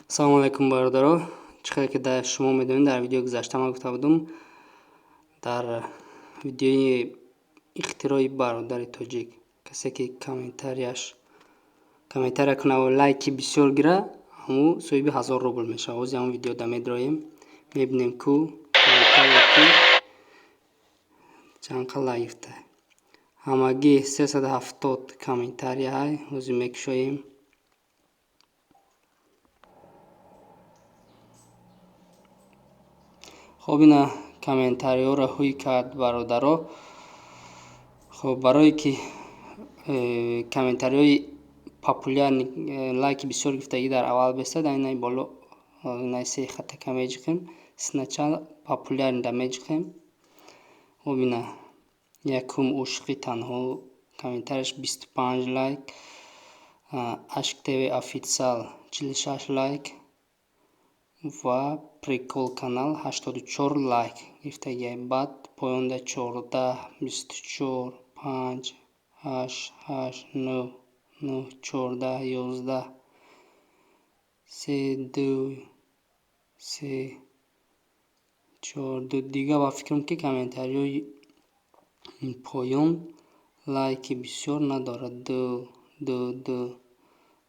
Салому алайкум, бародаро. Чӣ хеле ки дар шумо медонед, дар видеои гузашта ман гуфта будум, дар видеои ихтирои бародари тоҷик, касе ки комментарияш комментария кунаву лайки бисёр гира, ҳаму соҳиби 1000 рубл мешавад. Ҳозир ҳамун видео да медроем, мебинем, ку комментария ки чанд қа лайк гирифта. Ҳамагӣ 370 комментария ҳай. Ҳозир мекушоем. Хоб, ина комментариҳоро ҳуй кард, бародаро. Хоб, барое ки комментариҳои популярный, лайки бисёр гирифтагӣ дар аввал бестад, инаи боло, инаи се хаттака меҷиқем, сначала популярный да меҷиқем. Хоб, ина якум Ошиқи танҳо, комментарияш 25 лайк, Ашк ТВ официал 46 лайк ва Прикол канал 84 лайк гирифтагиай. Баъд поёнда 14, 24, 5, 8, 8, 9, 9, 14, 11, 3, 2, 3, 4, 2. Дига ба фикрам, ки комментариҳои поён лайки бисёр надорад. 2, 2, 2,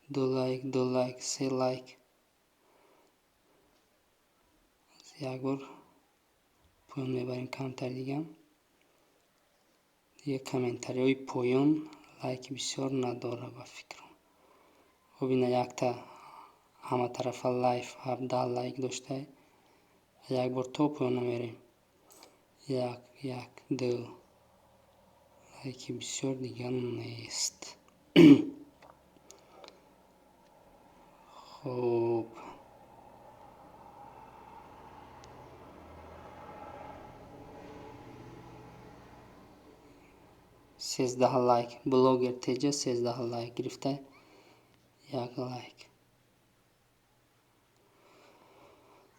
2 лайк, 2 лайк, 3 лайк. Як бор поён мебарем камтар дига. Дига комментариҳои поён лайки бисёр надорад, ба фикрам. Хоб, ина якта Ҳаматарафа лайф 17 лайк дошта. Як бор то поёна мерем. Як, як, ду лайки бисёр дига нест. Хуб, 13 лайк, Блогер Теҷа 13 лайк гирифта, як лайк.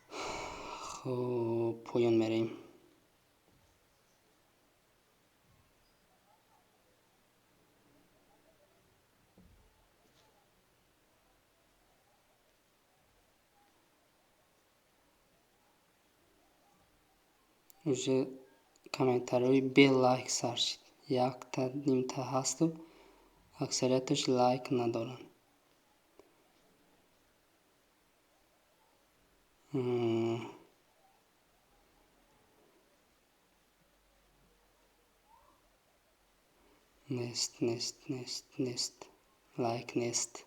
Хуб, поён мерем. Уже комментариҳои бе лайк сар шид. Якта, нимта ҳасту аксарияташ лайк надоранд. Нест, нест, нест, нест, лайк нест.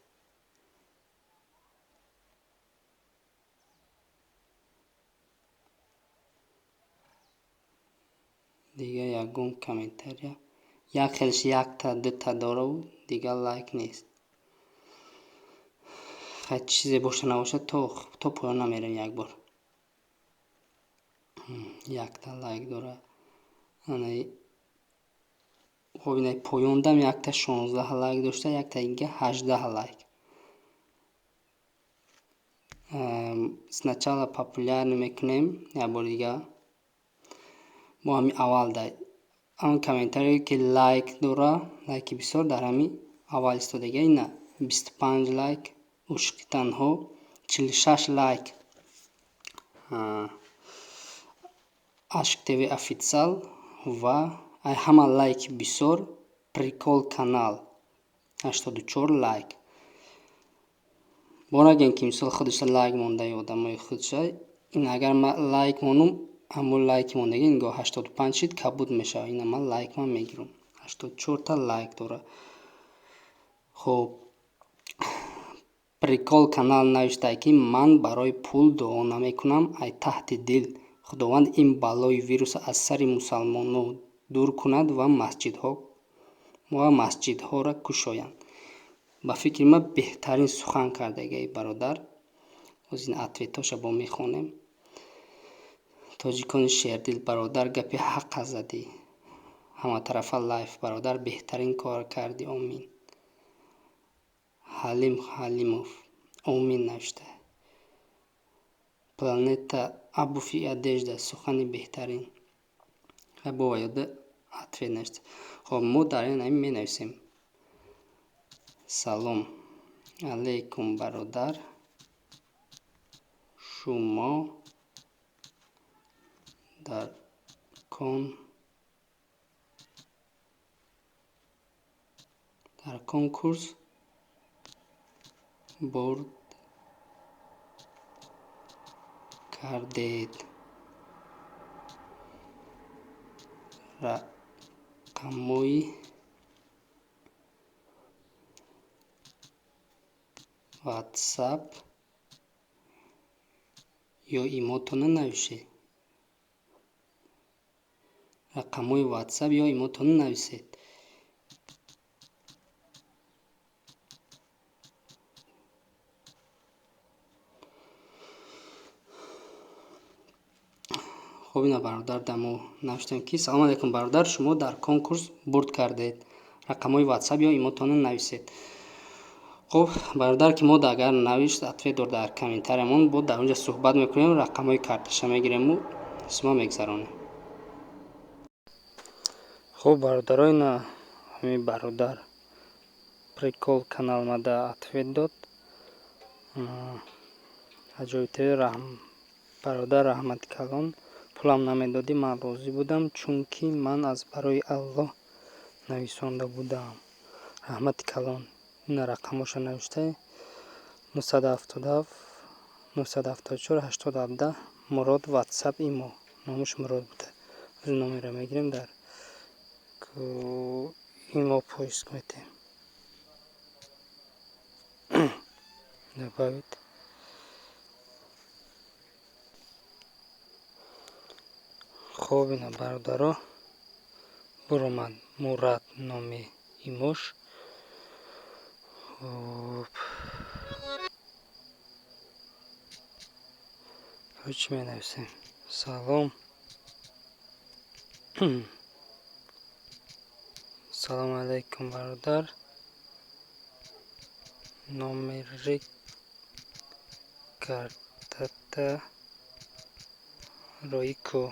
Дига ягон комментария як хелш якта, дута дораву дигар лайк нест. Хай, чизе боша набошад, то поён намерем. Як бор якта лайк дора. Хоб, инаи поёндам якта 16 лайк дошта, якта дига 18 лайк. Сначала популярный мекунем як бори дига. Мо ҳами аввал да ҳамн комментарие ки лайк дора, лайки бисёр дар ҳами аввал истодага. Ина 25 лайк Ошиқи танҳо, 46 лайк Ашк ТВ официал ва ҳама лайки бисёр Прикол канал 84 лайк. Бо нагем, ки мисол худша лайк мондаи одамои худша. Ин агар ман лайк монум, ҳамун лайки мондагӣ ингоҳ 85 шид, кабуд мешавад. Ина ман лайк ман мегирам. 84та лайк дорад. Хуб, Прикол канал навиштае, ки ман барои пул дуо намекунам, ай таҳти дил Худованд ин балои вируса аз сари мусалмоно дур кунад ва масҷидҳоро кушоянд. Ба фикри ман, беҳтарин сухан кардагаи бародар. Оз ин ответҳоша бо мехонем. Тоҷикони шердил, бародар, гапи ҳақа задӣ. Ҳаматарафа лайф, бародар, беҳтарин кор кардӣ, омин. Ҳалим Ҳалимов омин навишта. Планета обувь и одежда, сухани беҳтарин. Хай, бо ёда ответ навишта. Хоб, мо дар ин ҳамин менависем: салом алейкум, бародар. Шумо дар конкурс бурд кардед. Рақамҳои WhatsApp ё имотонро нависед. Рақамҳои WhatsApp ё имотонро нависед. Хоб, ина бародар дамо навиштем, ки салом алейкум, бародар, шумо дар конкурс бурд кардед. Рақамҳои WhatsApp ё имотонро нависед. Хоб, бародар, ки мо агар навишт, ответ дор дар комментариямон, бо дар онҷа суҳбат мекунем, рақамҳои карташа мегирему исма мегзаронем. Хоб, бародаро, ина ҳамин бародар прикол канал мада ответ дод. Аҷоибтари бародар, раҳмати калон. Пулам намедодӣ, ман розӣ будам, чунки ман аз барои Аллоҳ нависонда будам. Раҳмати калон. Ина рақамҳоша навиштае: 977 974 80 17, Мурод, WhatsApp, имо. Номаш Мурод буда. Аз номеро мегирем, дар имо поиск метем. Добавить. Хоб, ина бародаро, буромад Мурад номи имош. Хоб, чӣ менависем? Салом. Салому алейкум, бародар. Номери картата роӣ ку.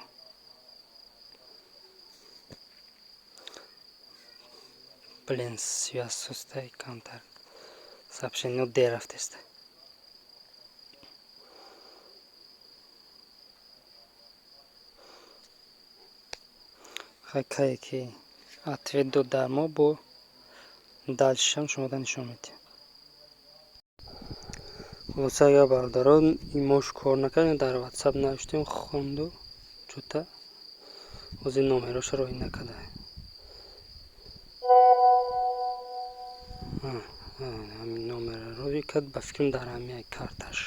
Блин, связь сустай камтар. Сообщение дер рафтеста. Хай, кае ки ответ дод дар мо, бо дальшам шумода нишон медиҳем. Хулоса, агар бародарон имош кор накард, дар WhatsApp навиштем, хонду, чӯта ҳозир номероша роҳӣ накарда. Ҳамин номерро роҳӣ кард, ба фикрам, дар ҳамин як карташ.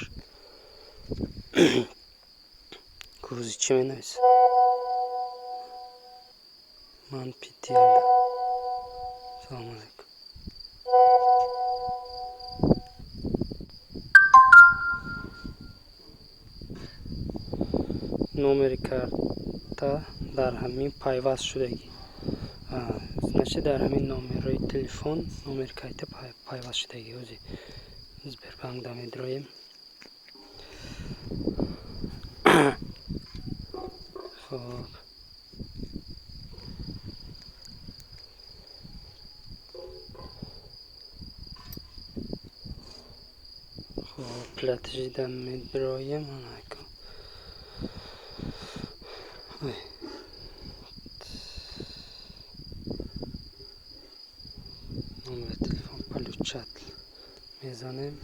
Курӯзи чӣ менависад? Ман Питерда. Салому алейкум. Номери карта дар ҳамин пайваст шудагӣ. Значит, дар ҳамин номерҳои телефон номери карта пайваст шудагӣ. Ҳозир Сбербанк да медроем. Хоб. Хоб, платежи да медроем. Анаку. Ой. Номер телефон получатель мезанем.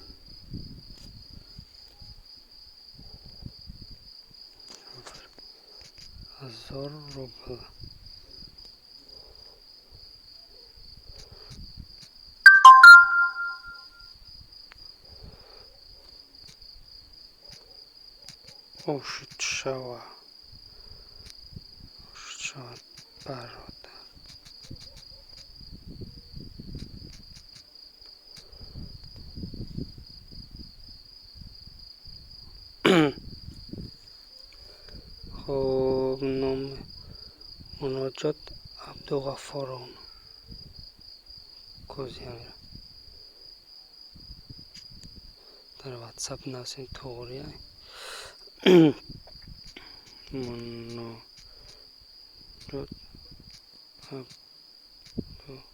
1000 рубл. Ошуд шава. Ошуд шава, бародар. Хоб, номи Муноҷот Абдуғаффоров. Кози ҳамира. Дар WhatsApp нависем, тоғрия. Муноҷот Абдуғаффоров.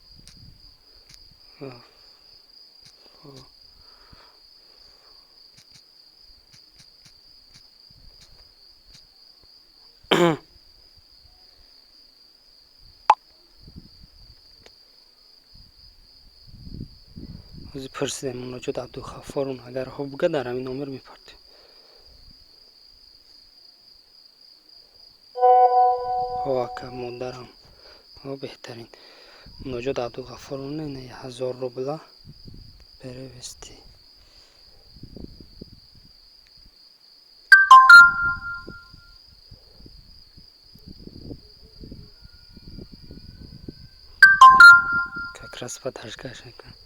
Ози пурсидем Муноҷот Абдуғаффоров, агар хуб буга, дар ҳамин номер мепартем. Ҳо, ака, модарам. Ҳо, беҳтарин. Муноҷот Абдуғаффоров, 1000 рубла перевести. Как раз подаркаш мекунам.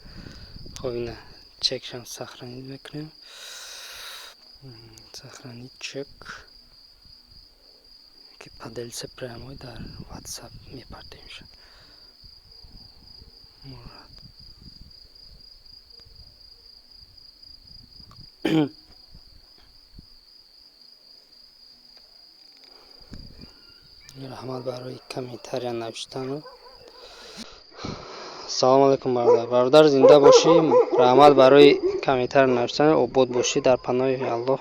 Хоб, ина чекшам сохранить мекунем. Сохранить чек, ки поделиться прямо дар WhatsApp мепартемша. Мурад. Раҳмат барои комментария навиштану. Салому алайкум, бародар. Бародар, зинда бошӣ. Раҳмат барои комментария навиштан. Обод бошӣ, дар паноҳи Аллоҳ.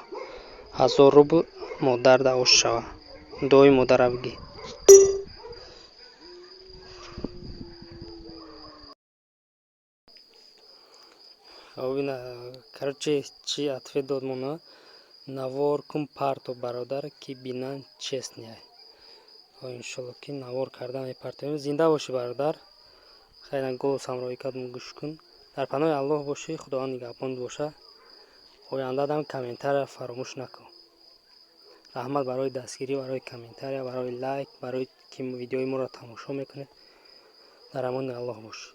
1000 рубл модарда ош шава. Дуои модара бигӣ. Хоб, ина, короче, чӣ ответ дод мона? Навор кун, парто, бародар, ки бинанд, честный. Иншолло, ки навор карда мепартоем. Зинда бошӣ, бародар. Хайран, голос ҳамроҳӣ кардум, гӯш кун. Дар паноҳи Аллоҳ бошӣ, Худованд нигаҳбонат боша. Ояндадам комментария фаромӯш накун. Раҳмат барои дастгирӣ, барои комментария, барои лайк, барои ки видеои моро тамошо мекунед. Дар амони Аллоҳ бошӣ.